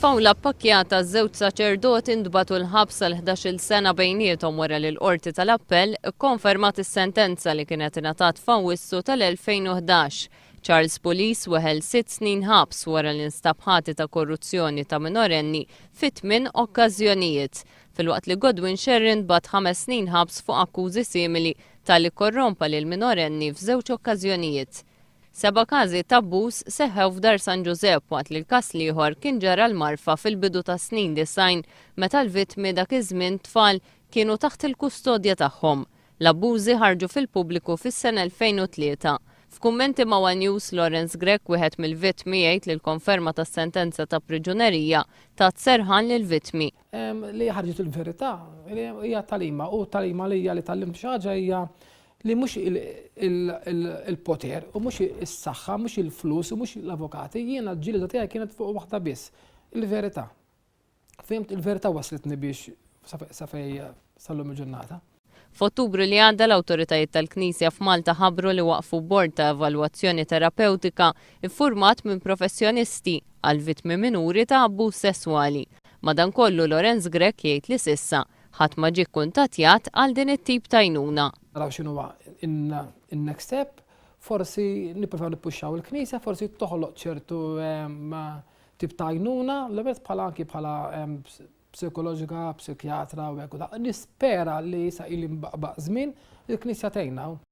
F'awla ppakkjata żewġ saċerdoti ntbagħtu l-ħabs għal 11-il sena bejniethom wara li l-Qorti tal-Appell ikkonfermat is-sentenza li kienet ingħatat f'Awwissu tal-2011. Charles Pulis weħel sitt snin ħabs wara li nstab ħati ta' korruzzjoni ta' minorenni fi tmien okkażjonijiet, filwaqt li Godwin Scerri ntbagħat ħames snin ħabs fuq akkużi simili ta' li kkorrompa lil minorenni f'żewġ okkażjonijiet. Seba' każi t'abbuż seħħew f'Dar San Ġużepp waqt li l-każ l-ieħor kien ġara l-Marfa fil-bidu tas-snin 90 meta l-vittmi dak iż-żmien tfal kienu taħt il-kustodja tagħhom. L-abbużi ħarġu fil-pubbliku fis-sena 2003. F'kummenti ma' one News, Lawrence Grech, wieħed mill-vittmi jgħid li l-konferma tas-sentenza ta' priġunerija tat serħan lill-vittmi. Li ħarġet il-verità hija tagħlima u tagħlima li hija li tgħallimt xi ħaġa hija li mhux il-poter u mhux is-saħħa, mhux il-flus u mhux l-avukati, jiena l-ġlieda tiegħi kienet fuq waħda biss, il-verità. Fhimt, il-verità waslitni biex sa fejn sal-lum il-ġurnata. F'Ottubru li għadda l-awtoritajiet tal-Knisja f'Malta ħabbru li waqqfu bord ta' evalwazzjoni terapewtika ffurmat minn professjonisti għal vittmi minuri ta' abbuż sesswali. Madankollu Lorenz Grech jgħid li s'issa Ħadd ma ġie kkuntattjat għal din it-tip ta' għajnuna. Naraw x'inhuwa n-next step, forsi nippruvaw nippuxxaw il-Knisja, forsi toħloq ċertu tip ta' għajnuna, l-ewwel bħala anki bħala psikoloġika, psikjatra u hekk u dak. Nispera li sa ili mbaqbaq żmien li l-Knisja tgħinna.